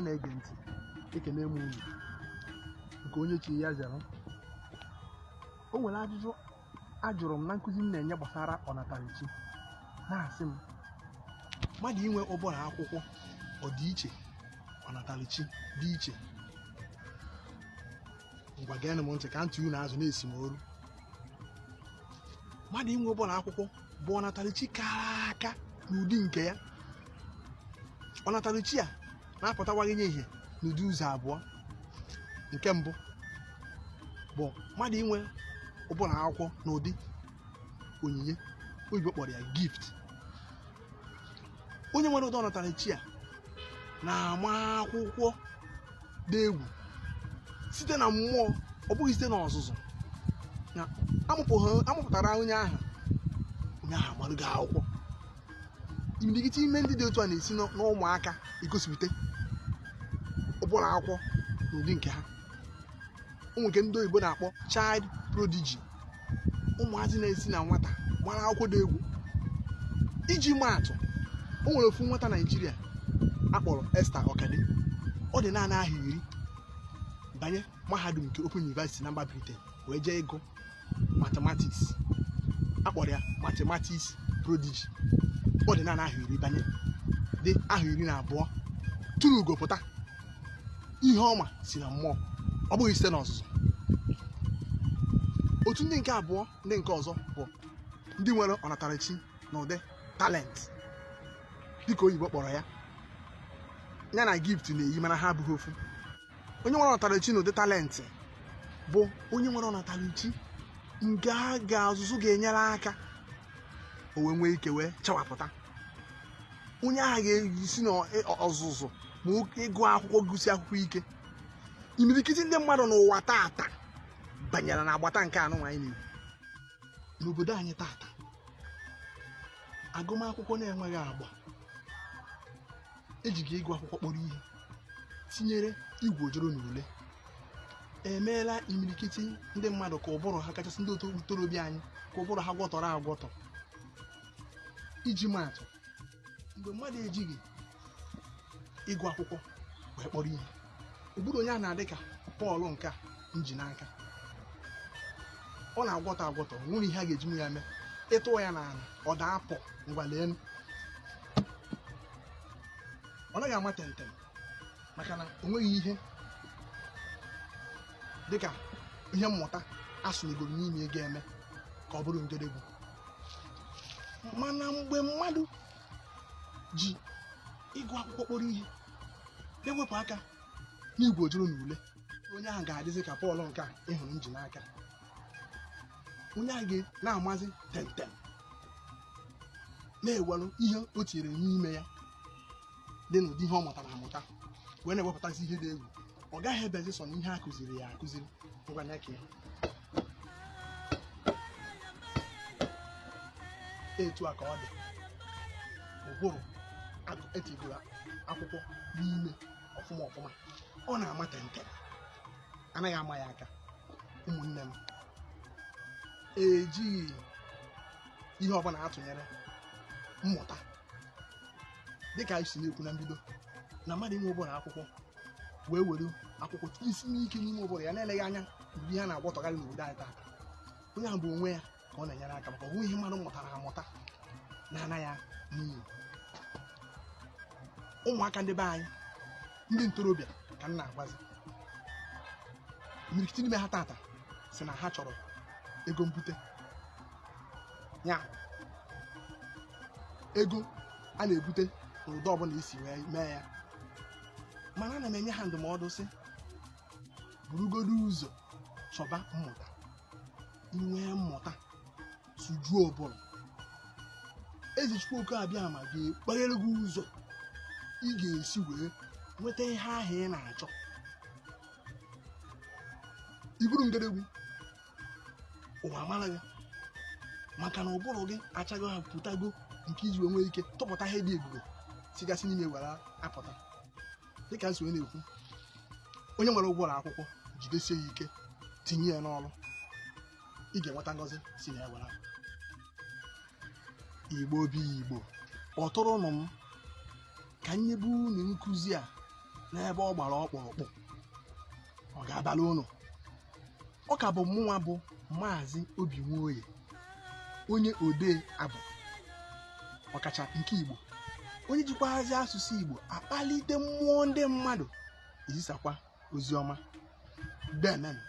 Na-ege ntị, ekene m unu. Nke onye chi ya zere. O nwere ajụjụ ajụrụ m na nkụzi m na-enye gbasara ọnatarachi, na-asị m, mmadụ inwe ụbụrụ akwụkwọ, ọ dị iche ọnatarachi dị iche? Ngwa, geenụ m ntị ka ntị unu azụ na-esi m oru. Mmadụ inwe ụbụrụ akwụkwọ bụ ọnatarachi kara aka n'ụdị nke ya. Ọnatarachi a na-apụtawanye ihe n'ụdị ụzọ abụọ. Nke mbụ bụ mmadụ inwe ụbụrụ akwụkwọ n'ụdị onyinye, oyibo kpọrọ ya gift. Onye nwere ụdị ọnatarachi a na-ama akwụkwọ dị egwu site na mmụọ, ọ bụghị site n'ọzụzụ. Na amụpụtara onye ahụ, onye ahụ amalụgo akwụkwọ. Imirikiti ime ndị dị otu a na-esi n'ụmụaka egosipụta ụbụrụ akwụkwọ n'ụdị nke ha. Ụmụ nke ndị oyibo na-akpọ child prodigy, ụmụazị na-esi na nwata gbara akwụkwọ dị egwu. Iji maa atụ, o nwere ofu nwata Naijiria akpọrọ Esther Okade. Ọ dị naanị ahọ 10 banye mahadum nke Open University na mba Britain wee jee ịgụ mathematics. Akpọrọ ya mathematics prodigy. Ọ dị naanị ahọ 10 banye, dị ahọ 12 tụrụ ugo pụta. Ihe ọma si na mmụọ, ọ bụghị site n'ọzụzụ. Otu ndị nke abụọ, ndị nke ọzọ, bụ ndị nwere ọnatarachi na ụdị talent, dịka oyibo kpọrọ ya. Ya na gift na-eyi, mana ha abụghị ofu. Onye nwere ọnatarachi na ụdị talent bụ onye nwere ọnatarachi nke a ga-azụzụ ga-enyere aka o wee nwee ike wee chawapụta. Onye ahụ ga-esi n'ọzụzụ ma ịgụ akwụkwọ, gụsi akwụkwọ ike. Imirikiti ndị mmadụ n'ụwa tata banyere na agbata nke anụ anyị na-ekwu n'obodo anyị tata. Agụmakwụkwọ na-enweghị agba, ejighị ịgụ akwụkwọ kpọrọ ihe, tinyere igwe ojoro na ule, emeela imirikiti ndị mmadụ ka ụbụrụ ha, kachasị ndị ntorobịa anyị, ka ụbụrụ ha gwọtọrọ agwọtọ. Iji maatụ, mgbe mmadụ ejighị ịgụ akwụkwọ wee kpọrọ ihe, ụbụrụ onye a na-adị ka bọọlụ nke a m ji n'aka. Ọ na-agwọtọ agwọtọ, nwere ihe a ga-eji ya mee. Ịtụọ ya n'ala, ọ daa pọ. Ngwa, leenu, ọ naghị ama tentem, maka na o nweghị ihe dịka ihe mmụta asụnyegoro n'ime ga-eme ka ọ bụrụ ngedegwu. Mana mgbe mmadụ ji ịgụ akwụkwọ kpọrọ ihe, na-ewepụ aka n'igwe ojoro na ule, onye ahụ ga-adịzi ka bọọlụ nke a ịhụrụ m ji n'aka. Onye ahụ ga na-amazi tentem, na-ewelu ihe o tinyere n'ime ya dị n'ụdị ihe ọ mụtara amụta wee na-ewepụtazi ihe dị egwu. Ọ gaghị ebezi sọ na ihe a kụziri ya akụziri. Ngwa, ya ka ịhụ etu a ka ọ dị. Ụbụrụ etigoro akwụkwọ n'ime ọfụma ọfụma, ọ na-ama tentem, anaghị ama ya aka. Ụmụnne m, ejighị ihe ọbụla atụnyere mmụta. Dịka anyị si na-ekwu na mbido, na mmadụ inwe ụbụrụ akwụkwọ wee were akwụkwọ tinye isi n'ike n'ime ụbụrụ ya, na-eleghị anya mgbe ihe a na-agwọtọgarị n'obodo anyị taata, onye ahụ bụ onwe ya ka ọ na-enyere aka, maka ọ bụghị ihe mmadụ mụtara amụta na-ana ya n'iyi. Ụmụaka ndị be anyị, ndị ntorobịa ka m na-agwazi, imirikiti n'ime ha tata si na ha chọrọ ego mbute, ya ego a na-ebute n'ụdị ọbụla isi wee mee ya. Mana ana m enye ha ndụmọdụ sị, burugodo ụzọ chọba mmụta. Inwee mmụta, sujuo ụbụrụ, Eze Chukwu Okike Abịama ga-ekpeghere gị ụzọ ị ga-esi wee nweta ihe ahụ ị na-achọ. Iburu ngedegwu ụwa amara gị, maka na ụbụrụ gị achago ha pụtago nke iji wee nwee ike tụpụta ihe dị ebube sigasị n'ime were apụta. Dịka nsi wee na-ekwu, onye nwere ụbụrụ akwụkwọ, jidesie ya ike, tinye ya n'ọrụ, ị ga-enweta ngọzi si na ya were. Igbo bụ Igbo, kpọtụrụnụ m ka m nyebe unu nkụzi a. N'ebe ọ gbara ọkpụrụkpụ, ọ ga-abalị ụnụ. Ọ ka bụ mụnwa bụ Maazị Obi Nwoye, onye odee abụ, ọkacha nke Igbo, onye jikwazi asụsụ Igbo akpalite mmụọ ndị mmadụ, ezisakwa ozi ọma. Demenụ.